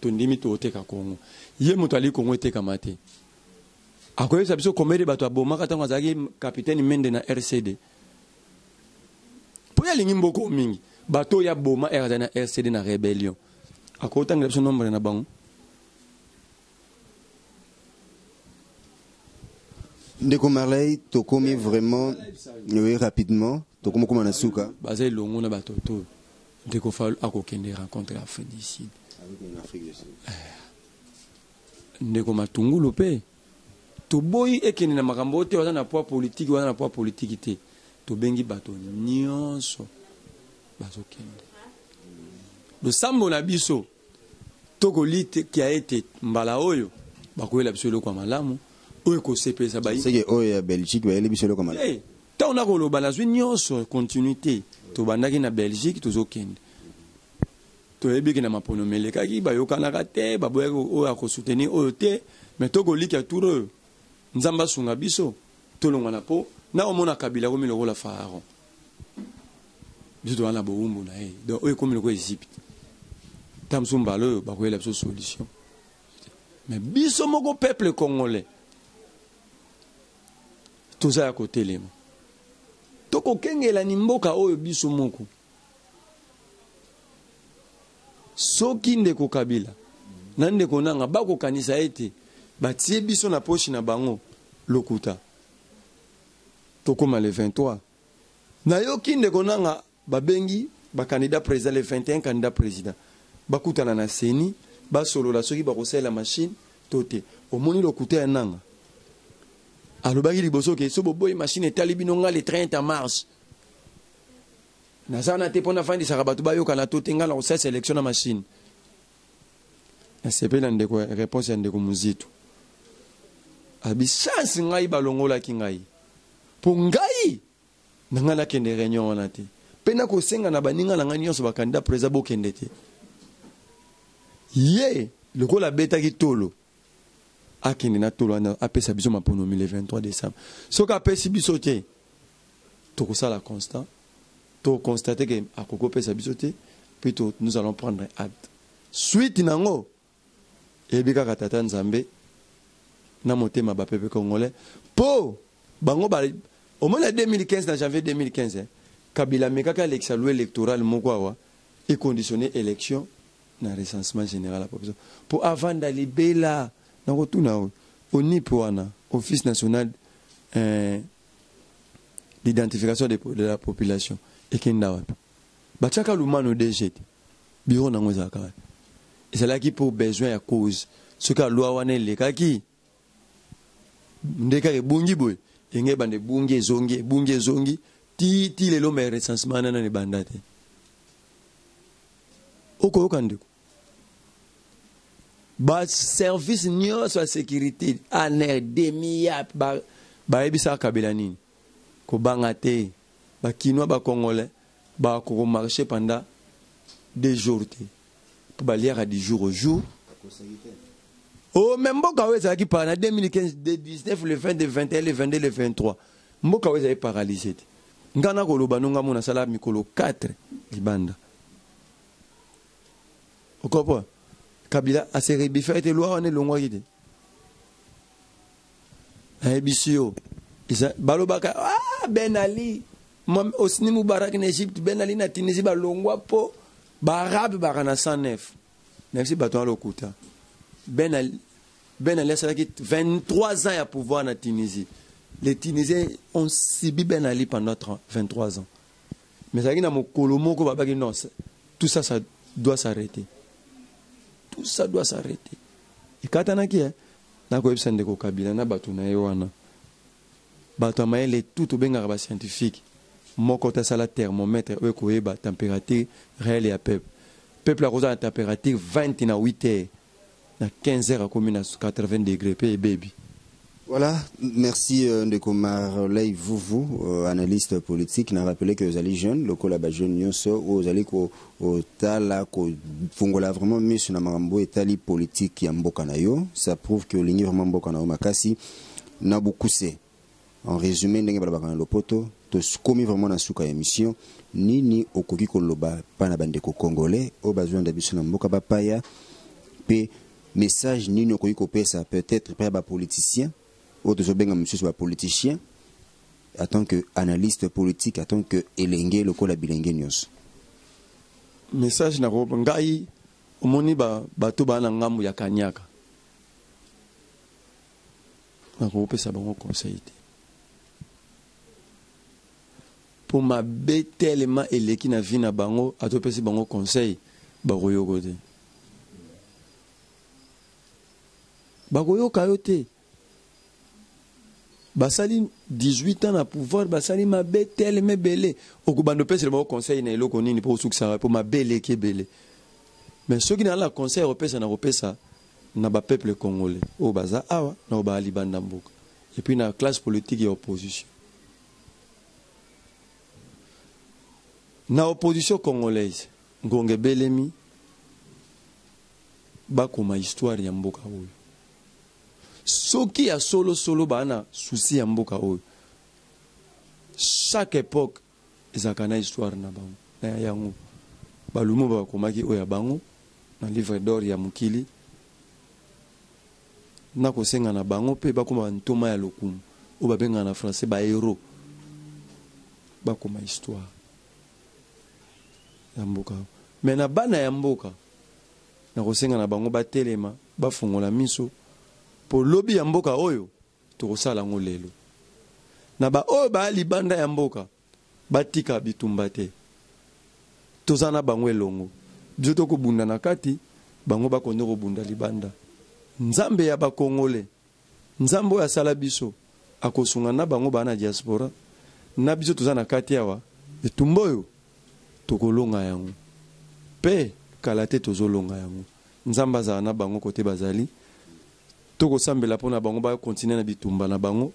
tondimi toteka Kongo. Ye moto ali Kongo etekama te, akoyebisa biso combien de bato abomaka ntango azalaki capitaine Mende na RCD, mpo ye alingi mboko mingi. Bato oyo aboma ere azali na RCD na rébellion, akotangela biso nombre na bango. Ndeko Marley, tokomi vraiment, oui, rapidement, tokomi koma na suka. Baza elongo na bato to ndeko Fayulu akokende rencontre ya Afrique du Sud. Ndeko Matungulu mpe toboyi ekende na makambo oyo te. Baza na poids politique, baza na poids politique te. Tobengi bato nyonso bazokende. Losambo na biso, tokolikia ete mbala oyo bakoyela biso eloko ya malamu oyo ekosepelisa. Seke oyo ya Belgique bayeli biso eloko ya malamu? Ntango nakoloba, nazwi nyonso continuité. Tobandaki na Belgique, tozokende. Toyebi ke na maponomi elekaki, bayokanaka te, baboyaki oyo akosoutenir oyo te. Mais tokolikia tour oyo Nzambe asunga biso tolongwa na mpo na omona Kabila akomi lokola Pharaon, biso toza na bowumbu na ye. Donc oyo ekomi lokola Egypte. Ta mosusu mbala oyo bakoyela biso solution, mais biso moko peuple congolais toza ya kotelema, tokokengela ni mboka oyo biso moko. Soki ndeko Kabila na ndeko nanga bakokanisa ete batie biso na poche na bango, lokuta. Tokóma le 23, nayoki ndeko nanga babengi bacandidat président, le 21 candidat président bakutana na CENI, basolola soki bakosalela machine to te. Omoni lokuta ya nanga? Alobaki liboso ke so boboyi machine, etali bino. Nga le 30 mars naza wana te mpo nafandisaka bato bayokana to te. Ngai na kosalisa élection na machine. Nasepeli na ndeko, réponse ya ndeko Muzitu. Abi chance ngai balongolaki ngai, mpo ngai na ngai nakende réunion wana te, mpe nakosenga na baninga na ngai nyonso bacandidat président bokende te. Ye lokola abetaki tolo, akende na tolo wana, apesa biso maponomi le 23 décembre. Soki apesi biso te, tokosala constat, toconstate ke akoki kopesa biso te, puis nous allons prendre acte. Suite nango eyebi kaka tata Nzambe na motema bapepe congolais, mpo bango ba omoni na 2015, na janvier 2015, eh, Kabila amekaki alekisa loi électorale moko awa econditionne élection na recensement général ya population mpo avanda libela. Nakotuna oyo ONIP wana, Office national d'identification de la population, ekenda wapi? Batiaka Lumano DG te, bureau nango ezalaka wapi? Ezalaki pour besoin ya cause. Soki aloi wana elekaki nde kaka ebungi boye, enge ebanda, ebungi, ezongi, ebungi, ezongi ti ti lelo. Mais recensement nana ebanda te. Okoyoka ndeko, baservice nyonso ya sécurité, ANR, DEMIAP, bayebisaka Kabila nini? Kobanga te, Bakinois, Bacongolais bakokomarche pendant 2 jours te, mpo baliaka du jour au jour. Oh, mais mboka oyo ezalaki par na 2015, de 19, le 20, le 21, le 22, le 23, mboka oyo ezali paralysé te. Nga nakoloba no, nga mo nasala mikolo 4 libanda. Okopo Kabila ase rebiffer ete loi wana elongwaki te. Nayebisi yo, balobaka, ah! Ah, Ben Ali, Hosni Moubarak na Egypte, Ben Ali na Tunisie balongwa po ba arabe baka na 109. Nayebisi bato wana lokuta. Ben Ali, Ben Ali asalaki 23 ans ya pouvoir na Tunisie. Les Tunisiens ont subi Ben Ali pendant 30, 23 ans. Mais ezalaki na mokolo moko babaki non, tout ça, ça doit s'arrêter. Tout ça doit s'arrêter. Ekatanaki eh. Nakoyebisa ndeko Kabila na bato na ye wana. Bato ya mayele tout tobengaka ba scientifique moko te asala thermomètre oyo ekoyeba temperature réelle ya peuple. Peuple akozala na temperature 20 na 8 heures, na 15 heures akomi na 80 degrés pe ebebi. Voilà, merci euh, ndeko Marley Vuvu, euh, analyste politique. Na rappelé que ozali jeune, lokola ba jeune nyonso oyo ozali ko otala ko fungola vraiment miso na makambo etali politique ya mboka na yo. Ça prouve que olingi vraiment mboka na yo makasi. Na bokuse, en résumé ndenge balobaka na lopoto, tokomi vraiment na suka ya émission. Nini okoki koloba pa na bandeko congolais oyo bazolanda biso na mboka bapaya, pe message nini okoki kopesa peut-être pa ya bapoliticien oyo tozobenga mosusu bapoliticien, en tant que analyste politique, en tant que elenge lokola bilenge nyonso? Message na ngai, omoni bato baa na ngambu ya kanyaka, nakopesa bango conseil te, mpo mabe telema eleki na vie na bango. Atopesi bango conseil, bakoyoka te, bakoyoka yo te. Basali 18 ans na pouvoir, basali mabe telema ebele. Okobanda opesela bango conseil na eloko nini mpo osukisaka, mpo mabe eleki ebele? Mais soki nala conseil kopesa, na kopesa na bapeuple congolais oyo baza awa na oyo baa libanda mboka, et puis na classe politique ya opposition, na opposition congolaise, ngonga ebelemi bakoma histoire ya mboka oyo. Soki ya solosolo baa na souci ya mboka oyo, chaque époque ezalaka na histoire na bango na yango. Balumu bakomaki oyo ya bango na livre d'or ya mokili. Na kosenga na bango mpe bakoma bantoma ya lokumu oyo babengaka na français bahéros, bakoma histoire ya mboka. Mais na bana ya mboka, na kosenga na bango batelema, bafongola miso, mpo lobi ya mboka oyo tokosala yango lelo. Na baoyo baya libanda ya mboka, batika bitumba te, toza na bango elongo. Biso tokobunda na kati, bango bakonde kobunda libanda. Nzambe ya bakongole, Nzambe oyo asala biso, akosunga na bango baa na diaspora na biso toza na kati awa. Etumba oyo tokolonga yango mpe kala te, tozolonga yango. Nzambe azala na bango kote bazali. Tokosambela mpo na bango, bakontinue na bitumba na bango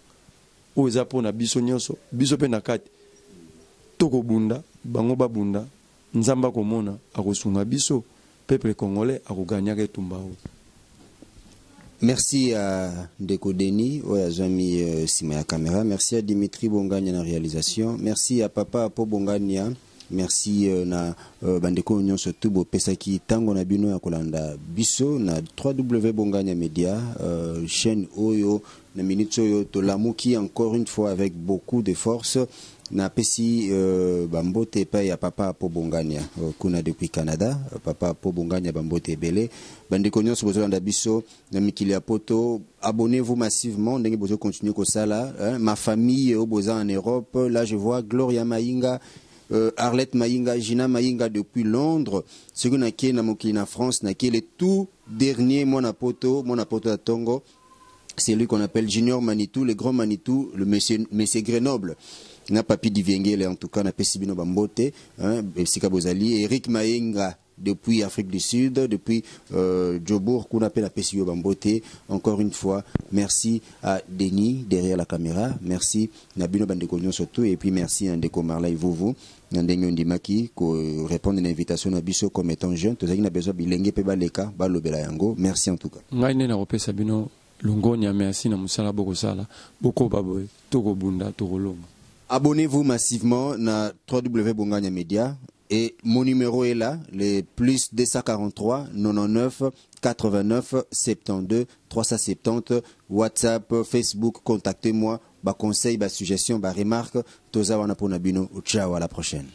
oyo eza mpo na biso nyonso. Biso mpe na kati tokobunda, bango babunda. Nzambe akomona, akosunga biso. Peuple congolais akoganyaka etumba oyo. Merci à Ndeko Denis, oyo azwami nsima ya caméra. Merci à Dimitri Bongania na réalisation. Merci à Papa Apo Bongania. Merci na bandeko nyonso tu bopesaki ntango na bino ya kolanda biso na 3W Bongania Media, chaîne oyo na minute oyo tolamuki encore une fois avec beaucoup de force. Napesi bambote epai ya Papa Apo Bongania kuna depuis Canada. Papa Apo Bongania, bambote ebele. Bandeko nyonso bozolanda biso na mikili ya poto, abonnez-vous massivement ndenge bozo continuer kosala, hein. Ma famille oyo boza en Europe, là je vois Gloria Mayinga, Arlette Mayinga, Gina Mayinga depuis Londres. Soki nakei na mokili na France, nakei le tout dernier mwana poto, mwana poto ya tongo, c'est lui qu'on appelle Junior Manitou, le grand Manitou, le monsieur, monsieur Grenoble na Papi Diviengele. En tout cas napesi bino bambote, hein, esika bozali. Eric Mayenga depuis Afrique du Sud, depuis Jobourg, kuna pe napesi yo bambote. Encore une fois, merci à Denis derrière la caméra, merci na bino bandeko nyonso tout, et puis merci à ndeko Marley Vuvu na ndenge ondimaki ko répondre na invitation na biso comme étant jeune. Tozalaki na besoin bilenge mpe baleka balobela yango. Merci en tout cas. Ngai nde nakopesa bino longonya. Merci na mosala bokosala. Bokoba boye, tokobunda, tokolonga. Abonnez-vous massivement na 3W Bongania Media. Et mon numéro est là, le plus 243 99 89 72 370. WhatsApp, Facebook, contactez-moi. Ba conseil, ba suggestion, ba remarque, toza wana pona bino. Ciao, à la prochaine.